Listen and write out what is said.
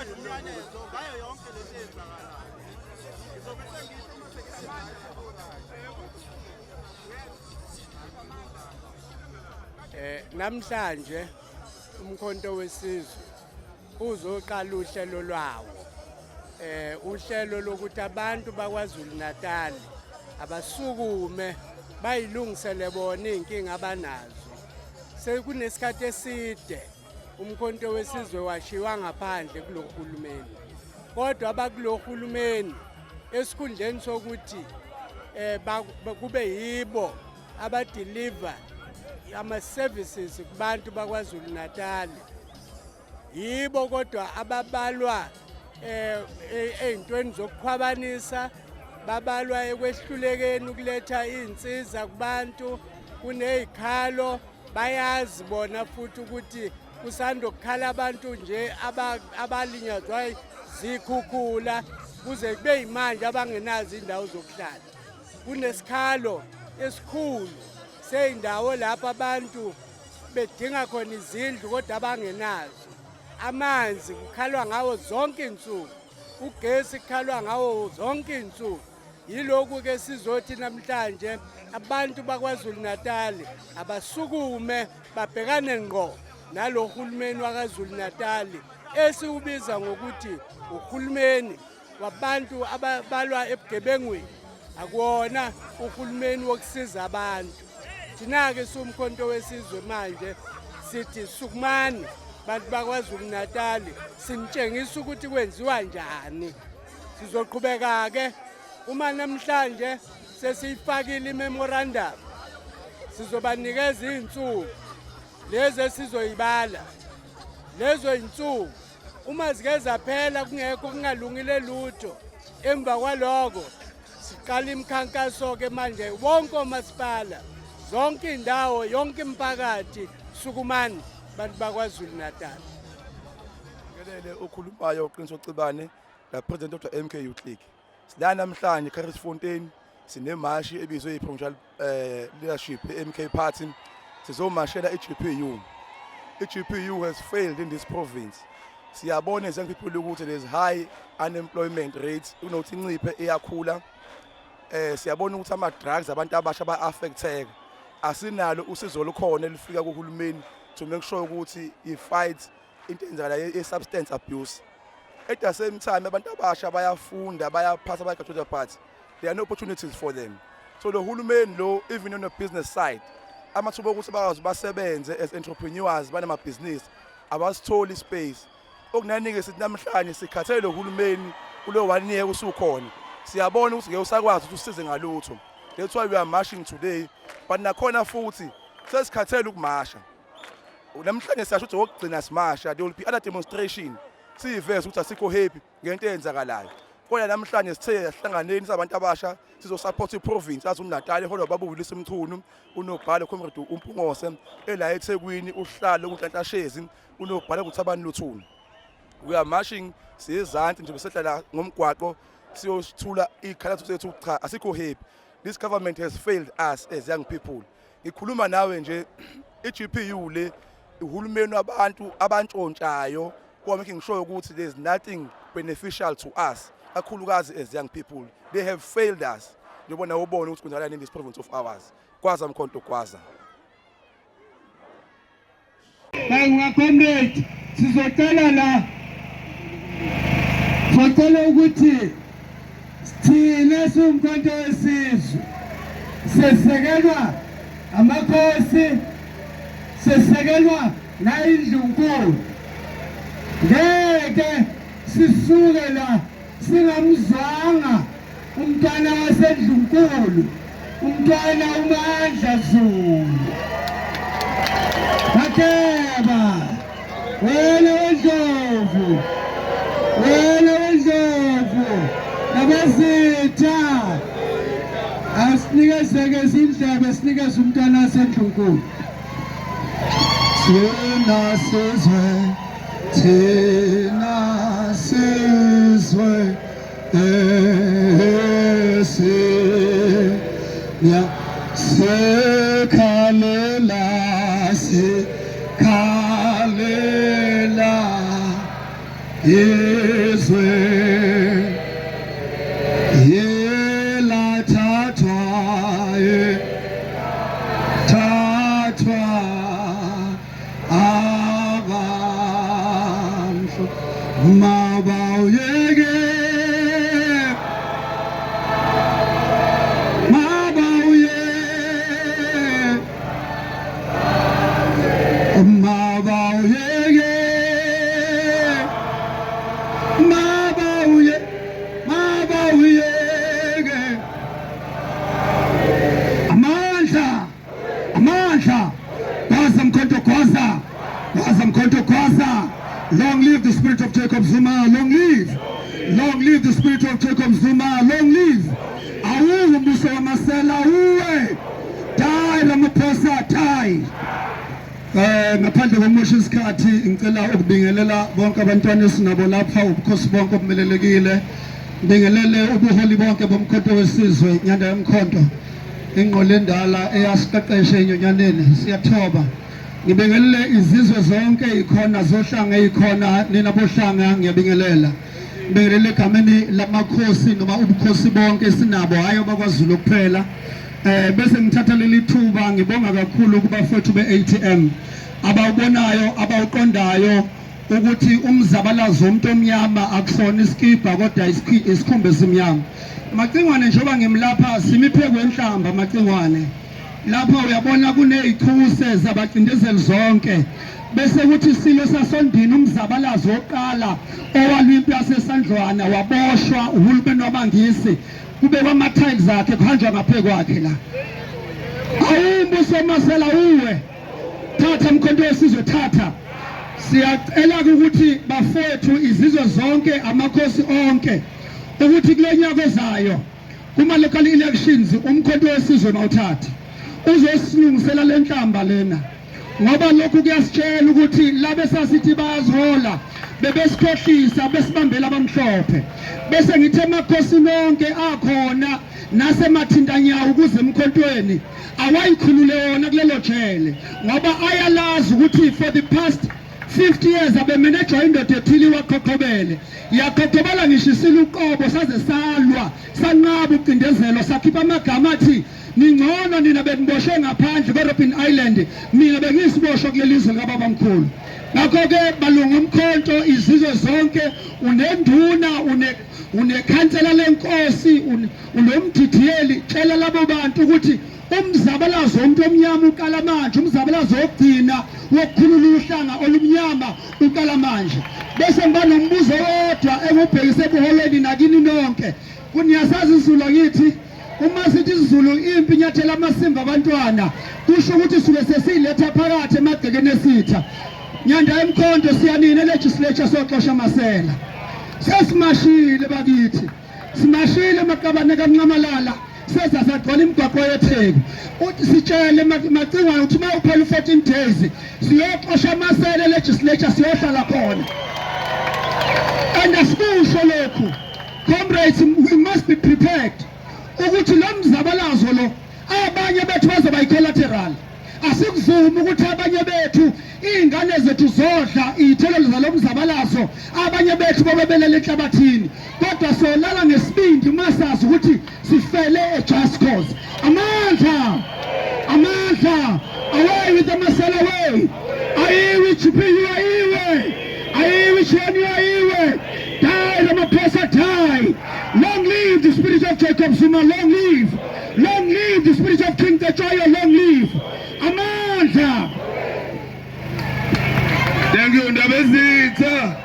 Ngikhipha nje umyalezo ngayo yonke lento eyenzakalayo. Ngizobe sengisho uma Namhlanje uMkhonto weSizwe uzoqala uhlelo lwawo. Uhlelo lokuthi abantu bakwaZulu Natal abasukume bayilungisele bona izinkinga abanazo. Sekunesikhathi eside uMkhonto weSizwe washiwa ngaphandle kulohulumeni. Kodwa abakulohulumeni esikhundleni sokuthi kube yibo abadeliver ama-services kubantu bakwaZulu Natal, yibo kodwa ababalwa ey'ntweni zokukhwabanisa, babalwa ekwehlulekeni ukuletha iy'nsiza kubantu. Kuney'khalo, bayazi bona futhi ukuthi kusanda kukhala abantu nje abalinyazwa zikhukhula kuze kube yimanje abangenazo indawo zokuhlala. Kunesikhalo esikhulu seyindawo lapho abantu bedinga khona izindlu kodwa abangenazo. Amanzi kukhalwa ngawo zonke insuku, ugesi kukhalwa ngawo zonke insuku. Yilokhu ke sizothi namhlanje abantu bakwaZulu Natal abasukume babhekane ngqo nalo hulumeni wakaZulu Natal esiwubiza ngokuthi uhulumeni wabantu ababalwa ebugebengwini, akuwona uhulumeni wokusiza abantu. Thina-ke siwuMkhonto weSizwe manje sithi sukumani bantu bakwaZulu Natal, sinitshengisa ukuthi kwenziwa njani. Sizoqhubeka-ke uma namhlanje sesiyifakile imemorandum, sizobanikeza iy'nsuku lezi esizoyibala. Lezo y'nsuku uma zike zaphela kungekho kungalungile lutho, emva kwaloko siqala imikhankaso-ke manje wonke omasipala, zonke iy'ndawo, yonke imiphakathi, sukumani bantu bakwaZulu Natal. Ngelele okhulumayo uQiniso Cibane, la president of the MK Youth League. Sila namhlanje Caris Fontaine sinemashi ebizwe i-provincial leadership MK Party, sizomashela i-GPU. I-GPU has failed in this province. Siyabona as young people ukuthi there's high unemployment rates, kunokuthi inciphe iyakhula. Siyabona ukuthi ama drugs abantu abasha ba affecteka. Asinalo usizo olukhona elifika kuhulumeni to make sure ukuthi i-fight into eyenzakala ye-substance abuse. At the same time abantu abasha bayafunda, bayaphasa, bayagraduate, but there are no opportunities for them. So lo hulumeni lo, even on the business side, amathuba okuthi bakwazi basebenze as entrepreneurs banamabhizinisi abasitholi space. Okunanike sithi namhlanje sikhathele lo hulumeni kulo 1 year usukhona. Siyabona ukuthi ngeke usakwazi ukuthi usize ngalutho. That's why we are marching today. But nakhona futhi sesikhathele ukumasha. Namhlanje siyasho ukuthi okugcina simasha, there will be other demonstration. Siyiveze ukuthi asikho happy ngento eyenzakalayo. Kodwa namhlanje sithe sihlanganeni sabantu abasha sizosupport iprovince yaZulu Natal eholwa baba uWillis Mchunu, unobhala Comrade uMpungose, ela eThekwini uhlalo kuNhlanhla Shezi, unobhala kuThabani Luthuli. We are marching siyezansi nje besehla ngomgwaqo siyothula ikhala sethu, cha asikho happy. This government has failed us as young people. Ngikhuluma nawe nje iGPU le uhulumeni wabantu abantshontshayo, kwa making sure ukuthi there's nothing beneficial to us, kakhulukazi as young people. They have failed us. Njengoba nawe ubona ukuthi kwenzakalani in this province of ours. Gwaza Mkhonto, gwaza. Bangwa comrade, sizocela la, sizocela ukuthi thina siwuMkhonto weSizwe sesekelwa amakhosi, sesekelwa nayindlunkulu, ngeke sisuke la singamzwanga umntwana wasendlunkulu, umntwana uMandla Zulu. Makheba, wena wendlovu, wena wendlovu, nabazitha, asinikezeke izindlebe, sinikeze umntwana wasendlunkulu. Thina sizwe, thina sizwe esiya sikhalela, sikhalela. Izwe yelathathwa thathwa abamhlo mabawuyeke mabawuye mabawuyeke mabawuye mabawuyeke. Amandla, amandla! Gwaza Mkhonto, gwaza, gwaza Mkhonto, gwaza! Long live the spirit of Jacob Zuma! Long live, long live the spirit of Jacob Zuma! Long live! Awuwe umbuso wamasela, uwe! Die Ramaphosa, die! Ngaphandle kokumosha isikhathi, ngicela ukubingelela bonke abantwana esinabo lapha, ubukhosi bonke obumelelekile. Ngibingelele ubuholi bonke boMkhonto weSizwe, Nyanda yomkhonto. Ingqolo endala eyasiqeqeshe enyonyaneni, siyathoba. Ngibingelele izizwe zonke ikhona zohlanga ikhona nina bohlanga, ngiyabingelela. Ngibingelele egameni lamakhosi noma ubukhosi bonke sinabo, hayi obakwaZulu kuphela. Bese ngithatha leli thuba ngibonga kakhulu kubafowethu be-ATM abawubonayo, abawuqondayo ukuthi umzabalazo womuntu omnyama akusona isikibha kodwa isikhumba esimnyama. Macingwane, njengoba ngimlapha simiphe kwenhlamba Macingwane. Lapha uyabona kunezichuse zabacindezeli zonke. Bese kuthi silo sasondini, umzabalazo wokuqala owalwa impi yaseSandlwana, waboshwa uhulumeni wabangisi, kubekwa ama-tiles akhe, kuhanjwa ngaphe kwakhe la. Awumbuso wamasela, uwe! Thatha Mkhonto weSizwe, thatha! Siyacela ukuthi bafowethu, izizwe zonke, amakhosi onke, ukuthi kule nyaka ozayo kuma local elections uMkhonto weSizwe mawuthathe uzosilungisela lenhlamba lena, ngoba lokhu kuyasitshela ukuthi labe sasithi bayazihola bebesikhohlisa, besibambela abamhlophe. Bese ngithi emakhosini onke akhona nasemathintanyawo ukuze emkhontweni awayikhulule wona kulelo jele, ngoba ayalazi ukuthi for the past 50 years abemenejwa indoda ethile, iwaqhoqhobele, yaqhoqhobala ngisho isiluqobo, saze salwa sanqaba ucindezelo, sakhipha amagama athi ningcono nina beniboshwe ngaphandle kwe-Robben Island, mina bengiyisiboshwa kuleli zwe likababamkhulu. Ngakho-ke balunga umkhonto, izizwe zonke, unenduna, unekhansela lenkosi, unomdidiyeli, tshela labo bantu ukuthi umzabalazo womuntu omnyama uqala manje, umzabalazo wokugcina wokukhulula uhlanga olumnyama uqala manje. Bese ngiba nombuzo wodwa engubhekise ebuholweni nakini nonke. Kuniyasazi isiZulu angithi? Uma sithi isiZulu impi inyathela amasimba abantwana, kusho ukuthi suke sesiyiletha phakathi emagcekeni esitha. Nyanda emkhonto, siyanini legislature soxosha amasela? Sesimashile bakithi, simashile maqabane kaNxamalala, seza sagcwala imigwaqo yeTheku. Uthi sitshele Macingwane ukuthi uma uphela u-14 days siyoxosha amasela legislature, siyohlala khona. And asikusho lokhu, comrades, we must be prepared ukuthi lo mzabalazo lo abanye bethu bazoba yi-collateral. Asikuvumi ukuthi abanye bethu, iy'ngane zethu zodla iy'thelelo zalo mzabalazo, abanye bethu bobebelela enhlabathini, kodwa solala ngesibindi uma sazi ukuthi sifele a-just cause. Amandla, amandla! Away with the masela, away! Ayiwe GPU, ayiwe! Ayiwe GNU, ayiwe! Die Ramaphosa, die! Long live the spirit of Jacob Zuma, long live! Long live the spirit of King Cetshwayo, long live! Amandla! Thank you, Ndabezitha.